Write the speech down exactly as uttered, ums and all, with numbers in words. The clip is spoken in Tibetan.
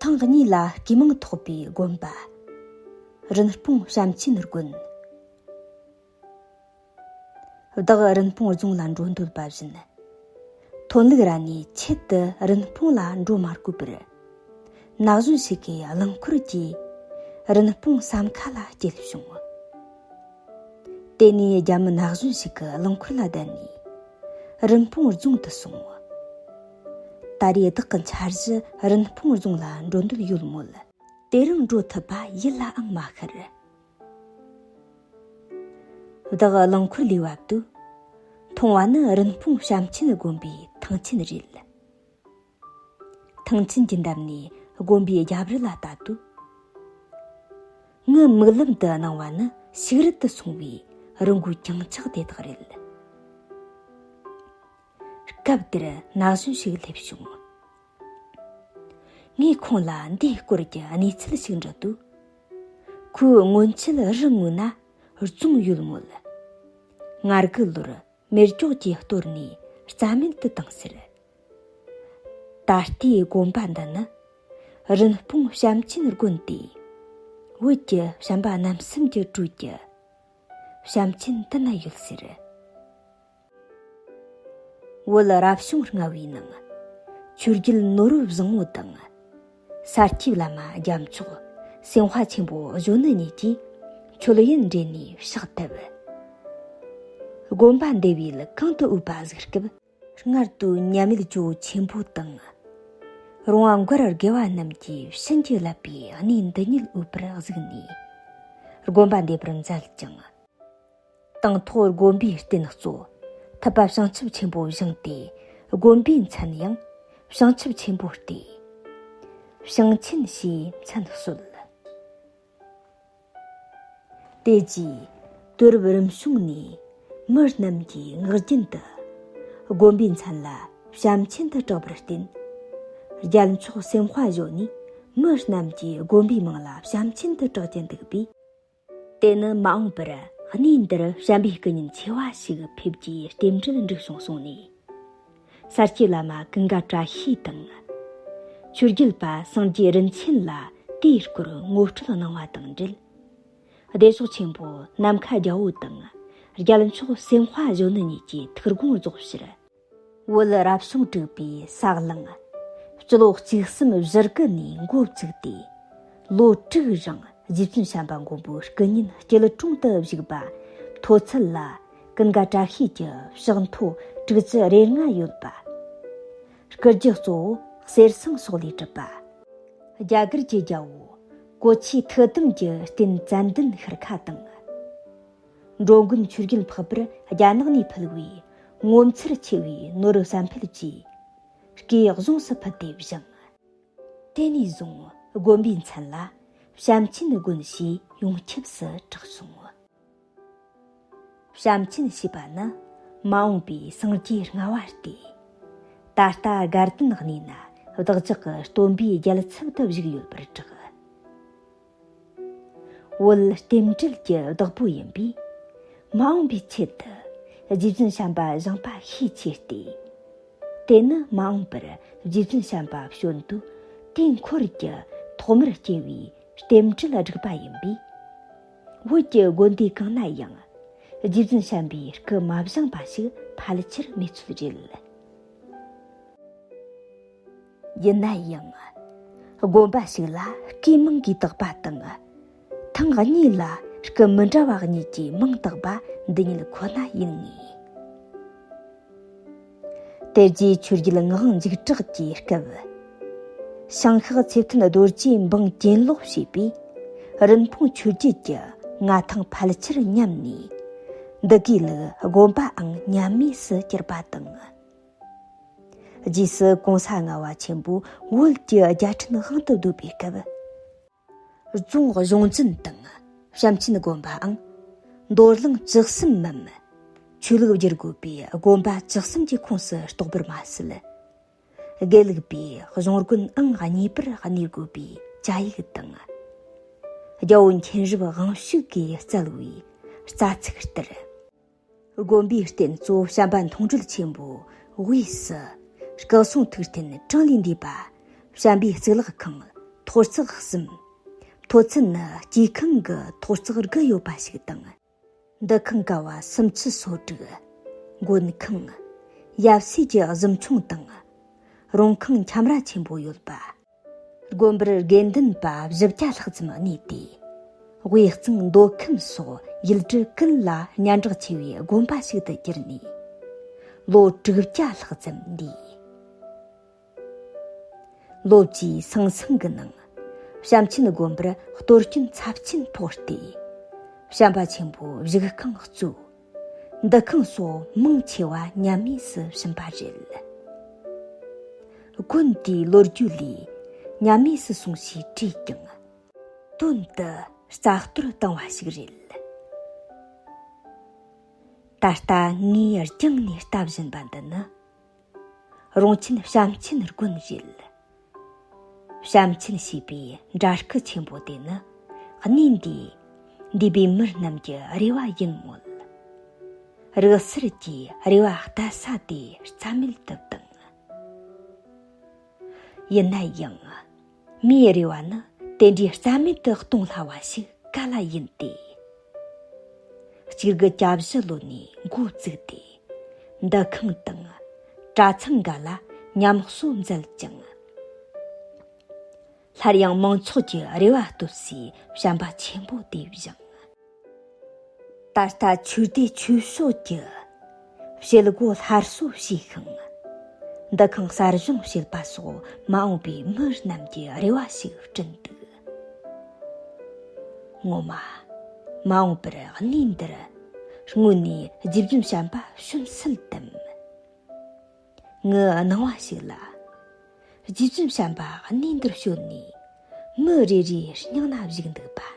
ཐེངས་གཉིས་ལ་སྐྱེས་མིང་ཐོགས་པའི་དགོན་པ། རིན་སྤུངས་བྱམས་ཆེན་དགོན། བདག་རིན་སྤུངས་རྫོང་ལ་འགྲོ་འདོད་པ་བཞིན། ཐོན་ལུགས་ར་ནས་ཆེད་དུ་རིན་སྤུངས་ལ་འགྲོ་མ་དགོས་པར། ན་གཞོན་ཞིག་གིས་རླངས་འཁོར་གྱིས་རིན་སྤུངས་ཟམ་ཁ་ལ་བསྐྱལ་བྱུང་། དེ་ནས་རྒྱ་མི་ན་གཞོན་ཞིག་གིས་རླངས་འཁོར་ལ་བསྡད་ནས་རིན་སྤུངས་རྫོང་དུ་སོང་། ད་རེས་བདག་གི་འཆར་གཞི་རིན་སྤུངས་རྫོང་ལ་འགྲོ་འདོད་ཡོད་མོད། དེ་རིང་འགྲོ་ཐུབ་པ་ཡིད་ལའང་མ་ཤར། བདག་རླངས་འཁོར་ལས་བབས་དུས། མཐོང་བ་ནི་རིན་སྤུངས་བྱམས་ཆེན་དགོན་པའི་ཐང་ཆེན་རེད། ཐང་ཆེན་གྱི་འདབས་ནས་དགོན་པའི་རྒྱབ་རི་ལ་ལྟ་དུས། ངའི་མིག་ལམ་དུ་སྣང་བ་ནི་ཕྱུགས་རི་དུ་སོང་བའི་རི་མགོའི་གྱང་ཆག་དེ་དག་རེད། སྐབས་དེར་ན་གཞོན་ཞིག་སླེབས་བྱུང་། ངས་ཁོང་ལ་འདིའི་སྐོར་གྱི་གནས་ཚུལ་ཞིག་འདྲི་དུས། ཁོས་སྔོན་ཆད་རི་ངོས་ན་རྫོང་ཡོད་མོད། སྔར་གི་ལོར་མེ་སྒྱོགས་ཀྱིས་གཏོར་ནས་རྩ་མེད་དུ་བཏང་ཟེར། ད་ལྟའི་དགོན་པ་འདི་ནི་རིན་སྤུངས་བྱམས་ཆེན་དགོན་ཏེ། བོད་ཀྱི་བྱམས་པ་རྣམ་གསུམ་གྱི་སྤྲུལ་གྱི་བྱམས་ཆེན་དུ་ན་ཡོད་ཟེར། བོད་རབ་བྱུང་ལྔ་བའི་ནང་ཆོས་རྒྱལ་ནོར་བུ་བཟང་པོ་དང་ས་སྐྱའི་བླ་མ་རྒྱལ་མཆོག་སེམས་དཔའ་ཆེན་པོ་གཞོན་ནུ་གཉིས་ཀྱིས་མཆོད་ཡོན་འབྲེལ་ནས་ཕྱག་བཏབ། དགོན་པ་འདི་བས་གང་དུ་འོས་པ་གཟིགས་སྐབས། སྔར་དུ་མཉམ་མེད་ཇོ་བོ་ཆེན་པོ་དང་། རོང་བ་མགར་དགེ་བ་རྣམས་ཀྱིས་བྱིན་གྱིས་བརླབས་པའི་གནས་འདི་ཉིད་འོས་པར་གཟིགས་ནས། དགོན་པ་འདེབས་པར་མཛད་ཅིང་། དང་ཐོག་དགོན་པའི་རྟེན་གཙོ་ཐུབ་པ་བྱང་ཆུབ་ཆེན་པོ་བཞེངས་ཏེ། དགོན་པའི་མཚན་ཡང་བྱང་ཆུབ་ཆེན་པོ་སྟེ། བྱང་ཆེན་ཞེས་མཚན་གསོལ། དེ་རྗེས་དུས་རབས་རིམ་བྱུང་ནས་མི་རྣམས་ཀྱིས་ངག་རྒྱུན་དུ་དགོན་པའི་མཚན་ལ་བྱམས་ཆེན་དུ་གྲགས་པར་བརྟེན། རྒྱལ་མཆོག་སེམས་དཔའ་གཞོན་ནུས་མི་རྣམས་ཀྱིས་དགོན་པའི་མིང་ལ་བྱམས་ཆེན་དུ་གྲགས་ཀྱིན་འདུག་པས། དེ་ནི་མ་འོངས་པར་གནས་འདིར་བྱམས་པའི་སྐུ་བརྙན་ཆེ་བ་ཞིག་ཕེབས་རྒྱུའི་རྟེན་འབྲེལ་འགྲིག་བྱུང་གསུངས་ནས། ས་སྐྱའི་བླ་མ་ཀུན་དགའ་བཀྲ་ཤིས་དང་། ཆོས་རྒྱལ་པ་སངས་རྒྱས་རིན་ཆེན་ལ་དེའི་སྐོར་ངོ་སྤྲོད་གནང་བ་དང་འབྲེལ། བདེ་མཆོག་ཆེན་པོ་ནམ་མཁའ་རྒྱལ་པོ་དང་རྒྱལ་མཆོག་སེམས་དཔའ་གཞོན་ནུ་གཉིས་ཀྱིས་ཐུགས་དགོངས་རྫོགས་ཕྱིར། བོད་རབ་བྱུང་དྲུག་པའི་ས་གླིང་། སྤྱི་ལོ་གཅིག་གསུམ་བཞི་དགུ་ནས་འགོ་བཙུགས་ཏེ། ལོ་དྲུག་རིང་རྗེ་བཙུན་བྱམས་པ་མགོན་པོའི་སྐུ་བརྙན་སྐྱིད་གྲོང་དུ་བཞུགས་པ། མཐོ་ཚད་ལ་ཀུན་དགའ་བཀྲ་ཤིས་ཀྱི་ཕྱག་མཐོ་དྲུག་ཅུ་རེ་ལྔ་ཡོད་པ། སྐུ་རྒྱུ་གཙོ་བོ་གསེར་ཟངས་སོགས་ལས་གྲུབ་པ། རྒྱ་གར་གྱི་རྒྱལ་པོ་གོ་ཆའི་ཐུགས་དམ་གྱི་རྟེན་ཙན་དན་ཤར་ཁ་དང་། འགྲོ་མགོན་ཆོས་རྒྱལ་འཕགས་པར་རྒྱ་ནག་ནས་ཕུལ་བའི་ངོ་མཚར་ཆེ་བའི་ནོར་བུ་བསམ་འཕེལ་བཅས་སྐུའི་གཟུངས་སུ་ཕུལ་ཏེ་བཞེངས། དེ་ནས་བཟུང་དགོན་པའི་མཚན་ལ་བྱམས་ཆེན་དགོན་ཞེས་ཡོངས་ཁྱབ་སུ་གྲགས་སོང་། བྱམས་ཆེན་ཞེས་པ་ནི་མ་འོངས་པའི་སངས་རྒྱས་ལྔ་བ་སྟེ། ད་ལྟ་དགའ་ལྡན་གནས་ན་བདག་ཅག་གི་སྟོན་པའི་རྒྱལ་ཚབ་ཏུ་བཞུགས་ཡོད་པར་གྲགས། བོད་རྟེན་འབྲེལ་གྱི་བདག་པོ་ཡིན་པས། མ་འོངས་པའི་ཆེད་དུ་རྗེ་བཙུན་བྱམས་པ་བཞེངས་པ་ཤས་ཆེ་སྟེ། དེ་ནི་མ་འོངས་པར་རྗེ་བཙུན་བྱམས་པ་བྱོན་དུས་དེའི་འཁོར་གྱི་ཐོག་མར་སྐྱེ་བའི་རྟེན་འབྲེལ་བསྒྲིགས་པ་ཡིན་པས། བོད་ཀྱི་དགོན་སྡེ་གང་ན་ཡང་རྗེ་བཙུན་བྱམས་པའི་སྐུ་མ་བཞེངས་པ་ཞིག་ཕལ་ཆེར་མེད་ཚུལ་རེད། ཡིན་ན་ཡང་། དགོན་པ་ཞིག་ལ་སྐུའི་མིང་གིས་བཏགས་པ་དང་། ཐེངས་གཉིས་ལ་སྐུ་མི་འདྲ་བ་གཉིས་ཀྱི་མིང་བཏགས་པ་འདི་ཉིད་ཁོ་ན་ཡིན་ངེས། དེ་རྗེས་ཆོས་རྒྱལ་ངག་དབང་འཇིགས་གྲགས་ཀྱི་སྐབས། ཞིང་ཤག་ཚེ་བརྟན་རྡོ་རྗེའི་འབངས་གྱེན་ལོག་བྱས་པས། རིན་སྤུངས་ཆོས་རྒྱལ་གྱི་མངའ་ཐང་ཕལ་ཆེར་ཉམས་ནས། འདི་གའི་ལུགས་དགོན་པའང་ཉམས་དམས་སུ་གྱུར་པ་དང་། རྗེས་སུ་གོང་ས་ལྔ་བ་ཆེན་པོས་བོད་ཀྱི་རྒྱལ་ཕྲན་དབང་དུ་བསྡུས་པའི་སྐབས། རྫོང་གཞུང་འཛིན་དང་བྱམས་ཆེན་དགོན་པའང་། འདོར་ལེན་བཅུ་གསུམ་མམ། ཆོས་ལུགས་བསྒྱུར་དགོས་པའི་དགོན་པ་བཅུ་གསུམ་གྱི་ཁོངས་སུ་གཏོགས་པར་མ་ཟད། དགེ་ལུགས་པའི་གཞུང་དགོན་ཨང་གཉིས་པར་གནས་དགོས་པའི་བཅའ་ཡིག་དང་། རྒྱལ་པོ་མཁྱེན་རབ་དབང་ཕྱུག་གིས་བསྩལ་བའི་རྩ་ཚིག་ལྟར། དགོན་པའི་རྟེན་གཙོ་བྱམས་པ་མཐོང་གྲོལ་ཆེན་པོའི་དབུས་སུ། སྐུ་གསུང་ཐུགས་རྟེན་གྲངས་ལས་འདས་པ། བྱམས་པའི་གཙུག་ལག་ཁང་ ཐོག་བརྩེགས་གསུམ། མཐོ་ཚད་ནི་སྐྱེ་ཁང་གི་ཐོག་བརྩེགས་དགུ་ཡོད་པ་ཞིག་དང་། འདུ་ཁང་ཀ་བ་སུམ་ཅུ་སོ་དྲུག། མགོན་ཁང་། ཡབ་སྲས་ཀྱི་གཟིམ་ཆུང་དང་། རོང་ཁང་ཁྱམས་ར་ཆེན་པོ་ཡོད་པ། དགོན་པར་དགེ་འདུན་པ་བཞི་བརྒྱ་ལྷག་ཙམ་གནས་ཏེ། དབུས་གཙང་མདོ་ཁམས་སོགས་ཡུལ་གྲུ་ཀུན་ལ་སྙན་གྲགས་ཆེ་བའི་དགོན་པ་ཞིག་ཏུ་གྱུར་ནས། ལོ་དྲུག་བརྒྱ་ལྷག་ཙམ་འདས། ལོ་བཅུའི་སང་སང་གི་ནང་། བྱམས་ཆེན་དགོན་པར་གཏོར་སྐྱོན་ཚབས་ཆེན་ཕོག་སྟེ། བྱམས་པ་ཆེན་པོ་བཞུགས་ཁང་གཙོས། འདུ་ཁང་སོགས་མང་ཆེ་བ་ཉམས་དམས་སུ་ཕྱིན་པ་རེད། དགོན་དེའི་ལོ་རྒྱུས་ལས། ཉམས་དམས་སུ་སོང་ཞེས་བྲིས་ཀྱང་། དོན་དུ་རྩ་གཏོར་བཏང་བ་ཞིག་རེད། ད་ལྟ་ངས་རྒྱང་ནས་ལྟ་བཞིན་པ་འདི་ནི། རོང་ཆེན་བྱམས་ཆེན་དགོན་རེད། བྱམས་ཆེན་ཞེས་པའི་འདྲ་སྐུ་ཆེན་པོ་དེ་ནི་གནས་འདིའི་འདས་པའི་མི་རྣམས་ཀྱི་རེ་བ་ཡིན་མོད། རིག་གསར་གྱི་རེ་བ་གཏད་ས་དེ་རྩ་མེད་དུ་བཏང་། ཡིན་ན་ཡང་། མིའི་རེ་བ་ནི་དེ་འདྲའི་རྩ་མེད་དུ་གཏོང་སླ་བ་ཞིག་ག་ལ་ཡིན་ཏེ། གཅིག་དགུ་གྱ་བཞི་ལོ་ནས་འགོ་བཙུགས་ཏེ། འདུ་ཁང་དང་གྲྭ་ཚང་འགའ་ལ་ཉམས་གསོ་མཛད་ཅིང་། སླར་ཡང་མང་ཚོགས་ཀྱི་རེ་བ་བཏོད་སའི་བྱམས་པ་ཆེན་པོ་དེ་བཞེངས། ད་ལྟ་ཆོས་སྡེ་ཆོས་ཕྱོགས་ཀྱི་བྱེད་སྒོ་སླར་གསོ་བྱས་ཤིང་། འདུ་ཁང་གསར་བཞེངས་བྱེད་པ་སོགས་མ་འོངས་པའི་མི་རྣམས་ཀྱི་རེ་བ་ཞིག་བསྐྲུན་འདུག། ངོ་མ། མ་འོངས་པར་གནས་འདིར་སྔོན་ནས་རྗེ་བཙུན་བྱམས་པ་བྱོན་སྲིད་དམ། ངའི་སྣང་བ་ཞིག་ལ། རྗེ་བཙུན་བྱམས་པ་གནས་འདིར་བྱོན་ནས་མི་རེ་རེའི་སྙིང་ན་བཞུགས་འདུག་པ་